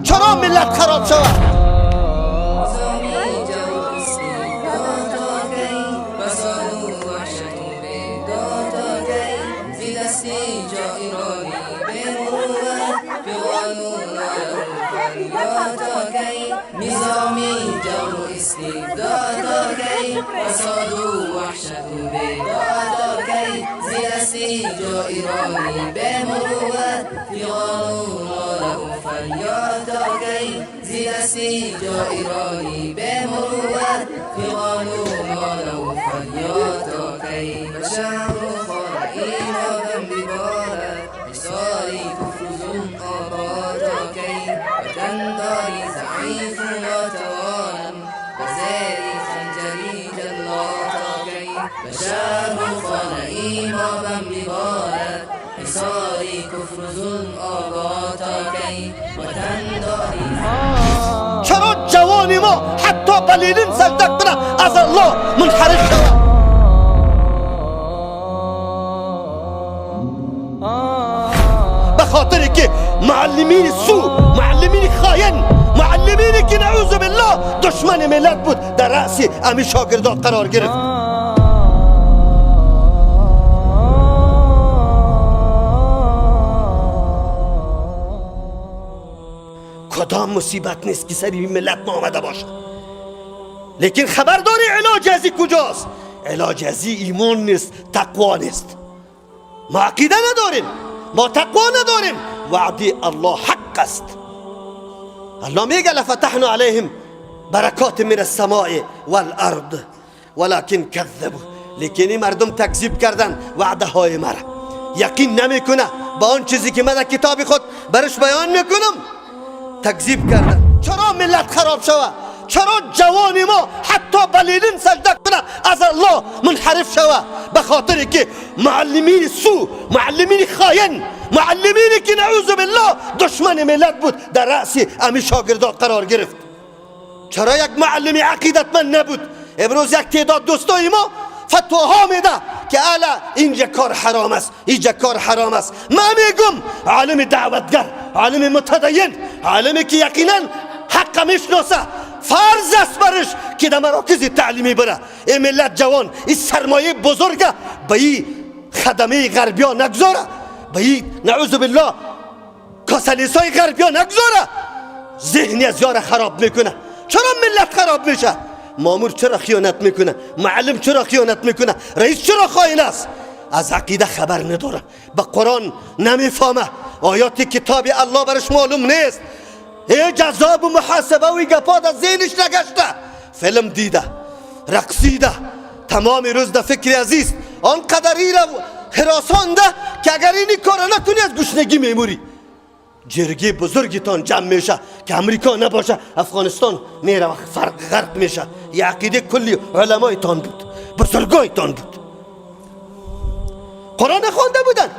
چرا ملت خراب شود؟ نظامی جور و استبداد کی، فساد و وحشت و بیداد کی، زیر دستی جایرانی به مروت، فغان و ناله و فریاد کی، زیر دستی جایرانی به مروت، فغان و ناله و فریاد کی. به شهر و خانه ایرانم ببارد، حصاری کفر و ظلم آباد کی، وطن داری ضعیف و ناتوانم، به زیر خنجری جلاد کی. به شهر و خانه ایمانم ببارد، حصاری کفر و ظلم آباد کی، وطن داری. چرا جوان ما حتی به لنین سجده کنه از الله منحرف شود؟ به خاطر که معلمین سو، معلمین خاین، معلمینی که نعوذ بالله دشمن ملت بود در رأس امی شاگردان قرار گرفت. کدام مصیبت نیست که سری ملت ما آمده باشد، لیکن خبرداری علاج ازی کجاست؟ علاج ازی ایمان نیست، تقوا نیست. ما عقیده نداریم، ما تقوا نداریم. وعده الله حق است. الله میگه لفتحنا علیهم برکات من السماء والارض ولكن كذبوا. لیکن این مردم تکذیب کردن وعده های مرا، یقین نمیکنه با آن چیزی که من در کتاب خود برش بیان میکنم، تکذیب کردن. چرا ملت خراب شود؟ چرا جوان ما حتی به لنین سجده کنه از الله منحرف شود؟ به خاطر که معلمین سو، معلمین خاین، معلمینی که نعوذ بالله دشمن ملت بود در رأس امی شاگردان قرار گرفت. چرا یک معلم عقیدتمند نبود؟ امروز یک تعداد دوستای ما فتواها میده که الا اینجا کار حرام است، اینجا کار حرام است. من میگم عالم دعوتگر، عالم متدین، عالمی که یقینا حق میشناسه، فرض است برش که در مراکز تعلیمی بره. این ملت جوان، این سرمایه بزرگه به این خدمه غربی ها نگذاره، به این نعوذ بالله کاسلیس های غربی ها نگذاره. ذهنی از یار خراب میکنه. چرا ملت خراب میشه؟ مامور چرا خیانت میکنه؟ معلم چرا خیانت میکنه؟ رئیس چرا خائن است؟ از عقیده خبر نداره، به قرآن نمیفهمه، آیات کتاب الله برش معلوم نیست، هیچ عذاب و محاسبه و گپا در ذهنش نگشته. فیلم دیده، رقصیده، تمام روز در فکر عزیز آن قدری را هراسانده که اگر این کار نکنی از گشنگی میموری. جرگه بزرگتان جمع میشه که امریکا نباشه افغانستان میره و فرق غرق میشه. یه عقیده کلی علمایتان بود، بزرگایتان بود، قرآن خوانده بودن،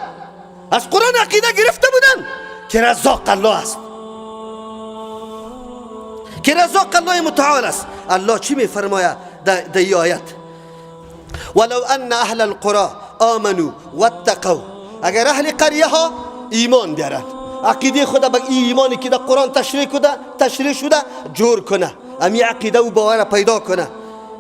از قرآن عقیده گرفته بودن که رزاق الله است، که رزاق الله متعال است. الله چی میفرماید در ای آیت؟ ولو ان اهل القرى آمنوا واتقوا. اگر اهل قریه ها ایمان بیارن، عقیده خود به ایمانی که در قرآن تشریح شده جور کنه، امی عقیده و باور پیدا کنه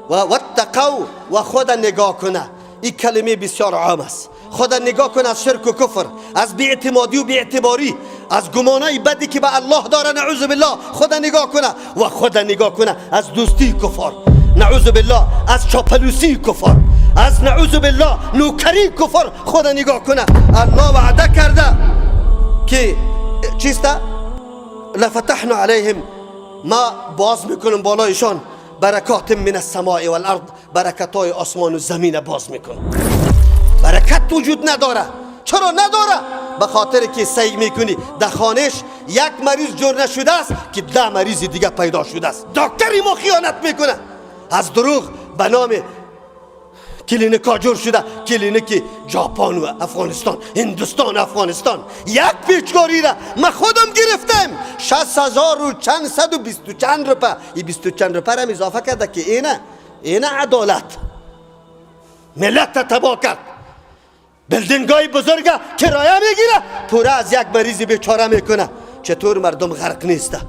و واتقوا و خود نگاه کنه. این کلمه بسیار عام است. خود نگاه کنه از شرک و کفر، از بی‌اعتمادی و بی‌اعتباری، از گمانای بدی که به الله داره نعوذ بالله خود نگاه کنه، و خود نگاه کنه از دوستی کفار نعوذ بالله، از چاپلوسی کفار، از نعوذ بالله نوکری کفر خود نگاه کنه. الله وعده کرده که چیست؟ لفتحنا علیهم، ما باز میکنم بالایشان برکات من السماء والارض، برکت های آسمان و زمین باز میکنم. برکت وجود نداره. چرا نداره؟ به خاطر که سعی میکنی در خانهش یک مریض جور نشده است که 10 مریض دیگه پیدا شده است. دکتری ما خیانت میکنه، از دروغ به نام کلینیکا جور شده، کلینیک ژاپن و افغانستان، هندوستان، افغانستان. یک پیچکاری را من خودم گرفتم 60,000 و چند صد و بیست و چند روپه. این 20 و چند روپه را اضافه کرده که اینه عدالت. ملت تباه کرد. building های بزرگ کرایه میگیره، پوره از یک مریض بیچاره میکنه. چطور مردم غرق نیسته؟